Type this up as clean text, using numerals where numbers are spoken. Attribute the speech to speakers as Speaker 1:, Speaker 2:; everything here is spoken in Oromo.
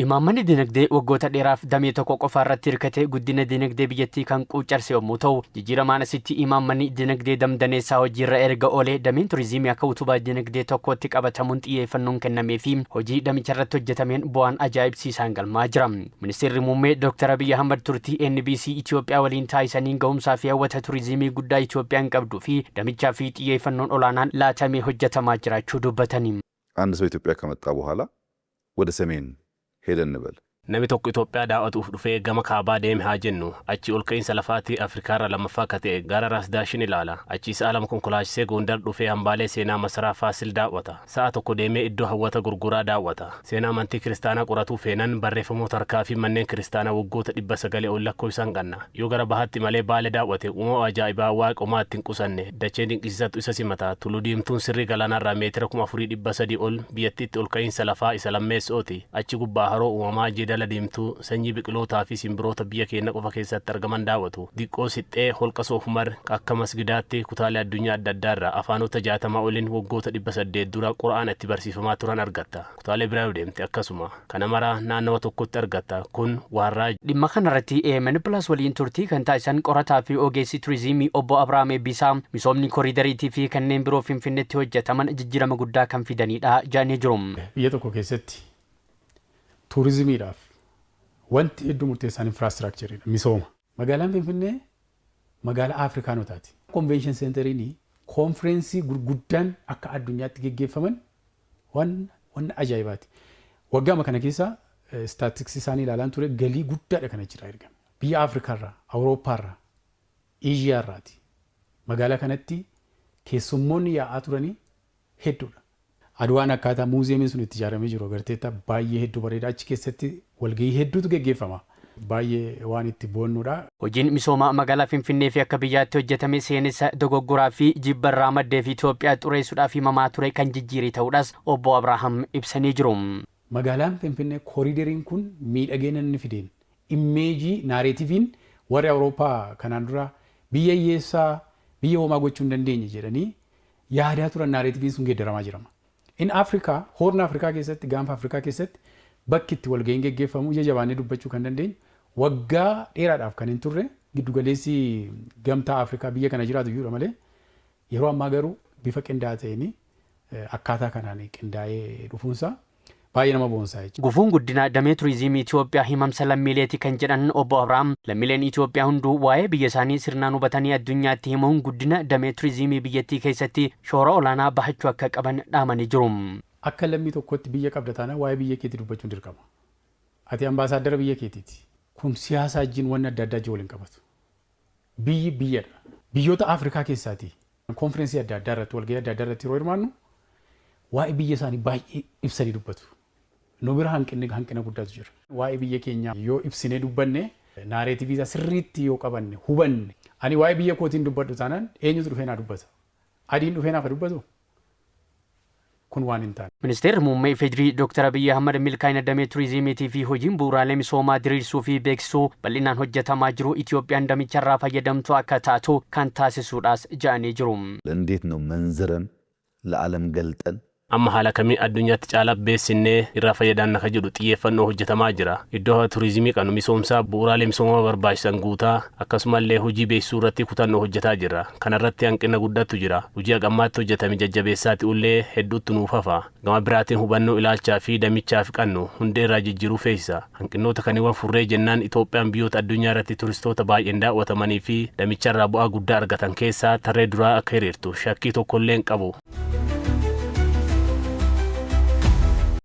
Speaker 1: Imaammanni dinagdee waggoota dheeraaf damee tokko qofa irratti hirkate guddina dinagdee biyyattii kan quucarse yommuu ta'u, jijjiiramaan asitti imaammanni dinagdee damdaneessaa hojiirra erga oolee dameen turizimii akka utubaa dinagdee tokkootti qabatamuun xiyyeeffannoon kennamee fi hojii damicha irratti hojjetameen bu'aan ajaa'ibsiisaan galmaa jira. Ministeerri Muummee Dr. Abiyyi Ahmad turtii NBC Itoophiyaa waliin taasisaniin ga'umsaa fi hawwata turizimii guddaa Itoophiyaan qabduu fi damichaa fi xiyyeeffannoon olaanaan laatamee hojjetamaa jiraachuu dubbatani.
Speaker 2: አንድ ሰው ኢትዮጵያ ከመጣ በኋላ ወደ ሰሜን ሄደ እንበል።
Speaker 3: Nami tokko Itoophiyaa daawwatuuf dhufee gama kaabaa deeme haa jennu. Achi ol ka'iinsa lafaatti Afrikaarra lammaffaa akka ta'e gara Raas Daashin ilaala. Achi sa'a 2 konkolaachisee Gondar dhufee hambaalee seenaa masaraa Faasil daawwata. Sa'a 1 deemee iddoo hawwata gurguraa daawwata. Seenaa amantii kiristaanaa qoratuu feenan barreeffamoota harkaa fi manneen kiristaanaa waggoota 900 ol lakkoofsan qanna. Yoo gara bahaatti malee Baale daawwate uumama ajaa'ibaa Waaqi homaa itti hin qusanne dachee dinqisiisatu isa simata. Tulluu Diimtuun sirrii galaanaarraa meetira 4300 ol biyyattiitti ol ka'iinsa lafaa isa lammeessooti. Achi gubbaa haroo uumamaa Jeedala Diimtuu, sanyii biqilootaa fi simbiroota biyya keenya qofa keessatti argaman daawwatu. Diqqoo Sixxee, Holqa Soofumar, akka masgidaatti kutaalee addunyaa adda addaarraa afaanota 60 oliin waggoota 800 dura Qur'aana itti barsiifamaa turan argatta. Kutaalee biraa yoo deemte akkasuma. Kana maraa naannawa tokkotti argatta. Kun waan raajiiti.
Speaker 1: Dhimma kanarratti amn Plus waliin turtii kan taasisan qorataa fi ogeessi turizimii Obbo Abrahaam Eebbisaa, misoomni koriidariitii fi kanneen biroo Finfinneetti hojjetaman jijjiirama guddaa kan fidaniidha jedhanii jiru.
Speaker 4: Biyya tokko keessatti tuurizimiidhaaf wanti hedduu murteessaan infraastiraakchariidha, misooma. Magaalaan Finfinnee magaalaa Afrikaanotaati. Konveenshin seentariin koonfireensii gurguddaan akka addunyaatti geggeeffaman waan wanna ajaa'ibaati. Waggaama kana keessa istaatiksii isaanii ilaalaan ture, galii guddaadha kan achirraa ergame. Biyya Afrikaarraa, Awurooppaarraa, Eeshiyaarraati. Magaalaa kanatti keessummoonni yaa'aa turanii hedduudha. Adwaan akkaataa muuziyeemiin sun itti ijaaramee jiru agarteetta, baay'ee hedduu bareeda. Achi keessatti walgahii hedduutu geggeeffama. Baay'ee waan itti boonnuudha.
Speaker 1: Hojiin misoomaa magaalaa Finfinnee fi akka biyyaatti hojjetame seenessa dogoggoraa fi jibbarraa maddee fi Itoophiyaa xureessuudhaaf himamaa ture kan jijjiire ta'uudhaas obbo Abrahaam ibsanii jiru.
Speaker 4: Magaalaan Finfinnee kooriideriin kun miidhagina inni fideen image narrativeiin warri Awurooppaa kanaan dura biyya hiyyeessaa, biyya homaa gochuu hin dandeenye jedhanii yaadaa turan, narrativeiin sun geeddaramaa jirama. In Afrikaa, Horn Afrikaa keessatti, Gaanfa Afrikaa keessatti bakki itti walga'iin geggeeffamu ija jabaannee dubbachuu kan dandeenyu, waggaa dheeraadhaaf kan hin turre giddugaleessi Gamtaa Afrikaa biyya kana jiraatu iyyuudha malee, yeroo ammaa garuu bifa qindaa'aa ta'een akkaataa kanaan qindaa'ee dhufuunsaa baay'ee nama boonsaa jechuudha.
Speaker 1: Gufuun guddina damee turizimii Itoophiyaa himamsa lammiileeti kan jedhan obbo Abrahaam, lammiileen Itoophiyaa hunduu waa'ee biyya isaanii sirnaan hubatanii addunyaatti himuun guddina damee turizimii biyyattii keessatti shoora olaanaa bahachuu akka qaban dhaamanii jiru.
Speaker 4: Akka lammii tokkotti biyya qabda taanaan waa'ee biyya keetii dubbachuun dirqama. Ati ambaasaaddara biyya keetiiti. Kun siyaasa wajjin wanni adda addaa waliin qabatu. Biyyi biyyadha. Biyyoota Afrikaa keessaati. Konfireensii adda addaa irratti, walgahii adda addaa irratti yeroo hirmaannu waa'ee biyya isaanii baay'ee ibsanii dubbatu. Nu bira hanqina guddaatu jira. Waa'ee biyya keenyaa yoo ibsinee dubbanne, narrative isaa sirriitti yoo qabanne, hubanne, ani waa'ee biyya kootiin dubbadhu taanaan eenyutu dhufee naa dubbata? Adiin dhufee naaf dubbatu? Kun waan hin taane.
Speaker 1: Ministeerri Muummee FDRI Dr. Abiyyi Ahmad milkaa'ina damee turizimiitii fi hojiin bu'uuraalee misoomaa diriirsuu fi beeksisuu bal'inaan hojjetamaa jiru Itoophiyaan damicharraa fayyadamtuu akka taatu kan taasisuudhaas jedhanii jiru.
Speaker 2: እንዴት ነው መንዝረን ለዓለም ገልጠን
Speaker 3: Amma haala kamiin addunyaatti caalaa beeksinnee irraa fayyadamna ka jedhu xiyyeeffannoo hojjetamaa jira. Iddoo hawwata turizimii qabnu misoomsaa, bu'uuraalee misoomaa barbaachisan guutaa, akkasumallee hojii beeksisuu irratti kutannoo hojjetaa jirra. Kana irratti hanqina guddaatu jira. Hojii haqammaatti hojjetame jajjabeessaati ullee hedduutti nuuf hafa. Gama biraatiin hubannoo ilaalchaa fi damichaaf qabnu hundee irraa jijjiiruu feesisa. Hanqinoota kaniiwwan furree jennaan Itoophiyaan biyyoota addunyaa irratti turistoota baay'een daawwatamanii fi damicharraa bu'aa guddaa argatan keessaa tarree duraa akka hiriirtu shakkii tokkollee hin qabu.